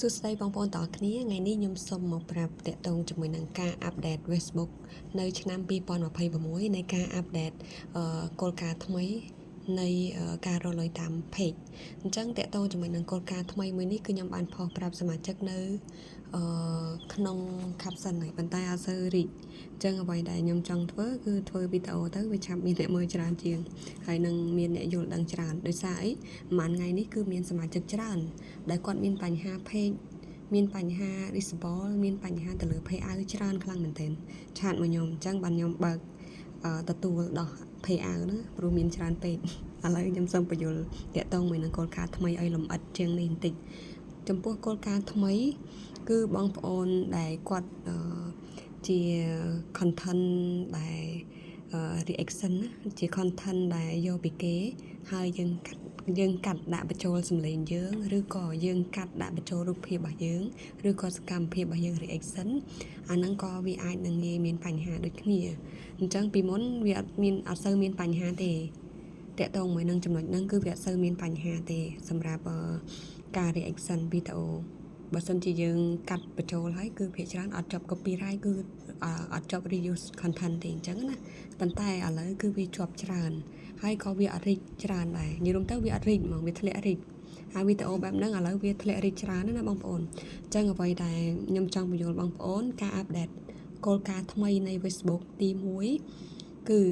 សួស្តីបងប្អូនទាំងអស់គ្នាថ្ងៃនេះខ្ញុំសូមមកប្រាប់ទាក់ទងជាមួយនឹងការ update Facebook នៅឆ្នាំ2026នៃការ update គោលការណ៍ថ្មីនៃការរកលុយតាម page អញ្ចឹងទាក់ទងជាមួយនឹងគោលការណ៍ថ្មីមួយនេះគឺខ្ញុំបានផុសប្រាប់សមាជិកនៅក្នុង caption ហើយប៉ុន្តែអត់សូវរីកអញ្ចឹងអ្វីដែលខ្ញុំចង់ធ្វើគឺធ្វើវីដេអូទៅវាឆាប់មានអ្នកមើលច្រើនជាងហើយនឹងមានអ្នកយល់ដឹងច្រើនដោយសារអីប្រហែលថ្ងៃនេះគឺមានសមាជិកច្រើនដែលគាត់មានបញ្ហា page មានបញ្ហា disable មានបញ្ហាទៅលើ payout ច្រើនខ្លាំងមែនទែន chat មកខ្ញុំអញ្ចឹងបានខ្ញុំបើកទទួលដោះ payout ហ្នឹងព្រោះមានច្រើនពេកឥឡូវខ្ញុំសូមពន្យល់ទាក់ទងមួយនឹងគោលការណ៍ថ្មីឲ្យលម្អិតជាងនេះបន្តិចចំពោះគោលការណ៍ថ្មី គឺបងប្អូនដែលគាត់ជា content ដែល reaction ណាជា content ដែលយកពីគេ ហើយយើងកាត់ដាក់បញ្ចូលសំឡេងយើងឬក៏យើងកាត់ដាក់បញ្ចូលរូបភាពរបស់យើងឬក៏សកម្មភាពរបស់យើង reaction អាហ្នឹងក៏វាអាចនឹងងាយមានបញ្ហាដូចគ្នាអញ្ចឹងពីមុនវាអត់មានអត់សូវមានបញ្ហាទេទាក់ទងមួយនឹងចំណុចហ្នឹងគឺវាអត់សូវមានបញ្ហាទេសម្រាប់ការ reaction វីដេអូបើសិនជាយើងកាត់បញ្ចូលហើយគឺភាគច្រើនអត់ជាប់ copyright គឺអត់ជាប់ reuse content ទេអញ្ចឹងណាប៉ុន្តែឥឡូវគឺវាជាប់ច្រើនហើយក៏វាអត់រីកច្រើនដែរនិយាយរួមទៅវាអត់រីកហ្មងវាធ្លាក់រីកហើយវីដេអូបែបហ្នឹងឥឡូវវាធ្លាក់រីកច្រើនណាស់ណាបងប្អូនអញ្ចឹងអ្វីដែលខ្ញុំចង់ពន្យល់បងប្អូនការ update គោលការណ៍ថ្មីនៃ Facebook ទី1គឺ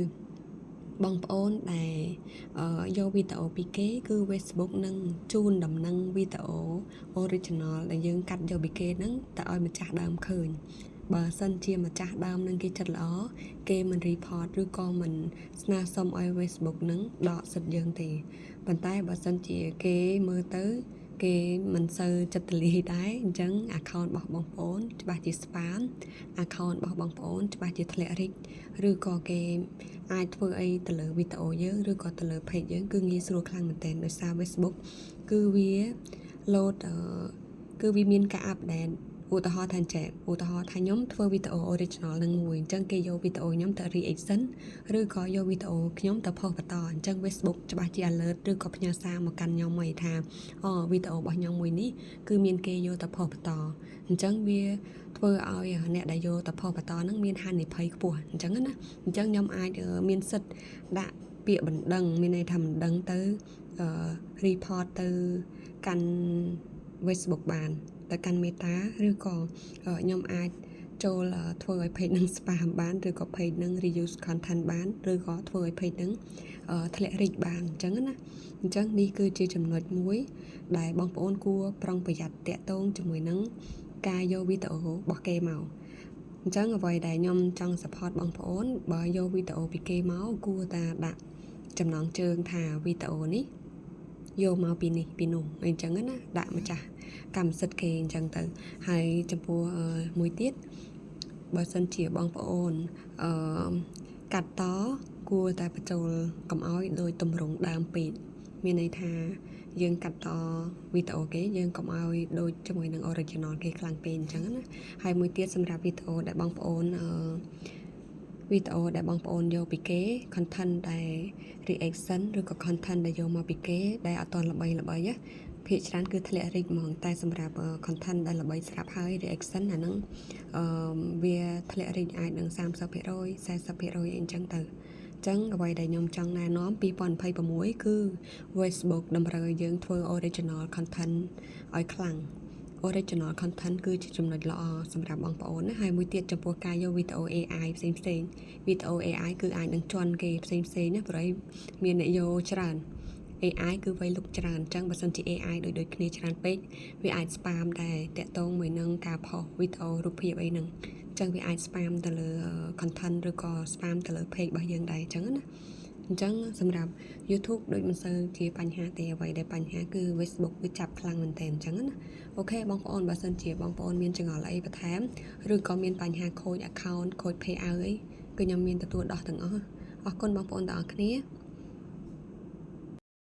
បងប្អូនដែលយកវីដេអូពីគេគឺ Facebook នឹងជូនដំណឹងវីដេអូ original ដែលយើងកាត់យកពីគេហ្នឹងទៅឲ្យម្ចាស់ដើមឃើញបើសិនជាម្ចាស់ដើមនឹងគេចិត្តល្អគេមិន report ឬក៏មិនស្នើសុំឲ្យ Facebook នឹងដកសិទ្ធិយើងទេប៉ុន្តែបើសិនជាគេមើលទៅ គេមិនសូវចិត្តទូលាយដែរអញ្ចឹង account របស់បងប្អូនច្បាស់ជា spam account របស់បងប្អូនច្បាស់ជាធ្លាក់រីកឬក៏គេអាចធ្វើអីទៅលើវីដេអូយើងឬក៏ទៅលើ page យើងគឺងាយស្រួលខ្លាំងមែនទែនដោយសារ Facebook គឺវា load គឺវាមានការ update ឧទាហរណ៍ថាអញ្ចេះឧទាហរណ៍ថាខ្ញុំធ្វើវីដេអូ original នឹងមួយអញ្ចឹងគេយកវីដេអូខ្ញុំទៅ reaction ឬក៏យកវីដេអូខ្ញុំទៅផុសបន្តអញ្ចឹង Facebook ច្បាស់ជា alert ឬក៏ផ្ញើសារមកកាន់ខ្ញុំមកថាអូវីដេអូរបស់ខ្ញុំមួយនេះគឺមានគេយកទៅផុសបន្តអញ្ចឹងវាធ្វើឲ្យអ្នកដែលយកទៅផុសបន្តហ្នឹងមានហានិភ័យខ្ពស់អញ្ចឹងណាអញ្ចឹងខ្ញុំអាចមានសិទ្ធិដាក់ពាក្យបណ្ដឹងមានន័យថាបណ្ដឹងទៅ report ទៅកាន់ Facebook បានទៅកាន់ Meta ឬក៏ខ្ញុំអាចចូលធ្វើឲ្យ page នឹង spam បានឬក៏ page នឹង reuse content បានឬក៏ធ្វើឲ្យ page នឹងធ្លាក់រីកបានអញ្ចឹងណាអញ្ចឹងនេះគឺជាចំណុចមួយ ដែលបងប្អូនគួរប្រុងប្រយ័ត្នទាក់ទងជាមួយនឹងការយកវីដេអូរបស់គេមកអញ្ចឹងអ្វីដែលខ្ញុំចង់ support បងប្អូនបើយកវីដេអូពីគេមកគួរតែដាក់ចំណងជើងថាវីដេអូនេះយកមកពីនេះពីនោះអញ្ចឹងណាដាក់ម្ចាស់កម្មសិទ្ធិគេអញ្ចឹងទៅហើយចំពោះមួយទៀតបើសិនជាបងប្អូនអឺកាត់តគួរតែបញ្ចូលកុំឲ្យដោយទម្រង់ដើមពេកមានន័យថាយើងកាត់តវីដេអូគេយើងកុំឲ្យដូចជាមួយនឹង original គេខ្លាំងពេកអញ្ចឹងណាហើយមួយទៀតសម្រាប់វីដេអូដែលបងប្អូនអឺវីដេអូដែលបងប្អូនយកពីគេ content ដែល reaction ឬក៏ content ដែលយកមកពីគេដែលអត់ទាន់ល្បីល្បីណាភាគច្រើនគឺធ្លាក់រីកហ្មងតែសម្រាប់ content ដែលល្បីស្រាប់ហើយ reaction អាហ្នឹងអឺវាធ្លាក់រីកអាចនឹង30% 40%អីអញ្ចឹងទៅចឹងអ្វីដែលខ្ញុំចង់ណែនាំ2026គឺ Facebook តម្រូវឲ្យយើងធ្វើ original content ឲ្យខ្លាំង original content គឺជាចំណុចល្អសម្រាប់បងប្អូនណាហើយមួយទៀតចំពោះការយកវីដេអូ AI ផ្សេងផ្សេងវីដេអូ AI គឺអាចនឹងជន់គេផ្សេងផ្សេងណាព្រោះមានអ្នកយកច្រើន AI គឺវៃលុកច្រើនអញ្ចឹងបើសិនជា AI ដូចដូចគ្នាច្រើនពេកវាអាច spam ដែរទាក់ទងមួយនឹងការផុសវីដេអូរូបភាពអីហ្នឹងអញ្ចឹងវាអាច spam ទៅលើ content ឬក៏ spam ទៅលើ page របស់យើងដែរអញ្ចឹងណាអញ្ចឹងសម្រាប់ YouTube ដូចមិនសូវជាបញ្ហាទេអ្វីដែលបញ្ហាគឺ Facebook វាចាប់ខ្លាំងមែនទែនអញ្ចឹងណាOK បងប្អូនបើសិនជាបងប្អូនមានចម្ងល់អីបន្ថែមឬក៏មានបញ្ហាខូច account ខូច payout អីគឺខ្ញុំមានទទួលដោះទាំងអស់អរគុណបងប្អូនទាំងអស់គ្នា។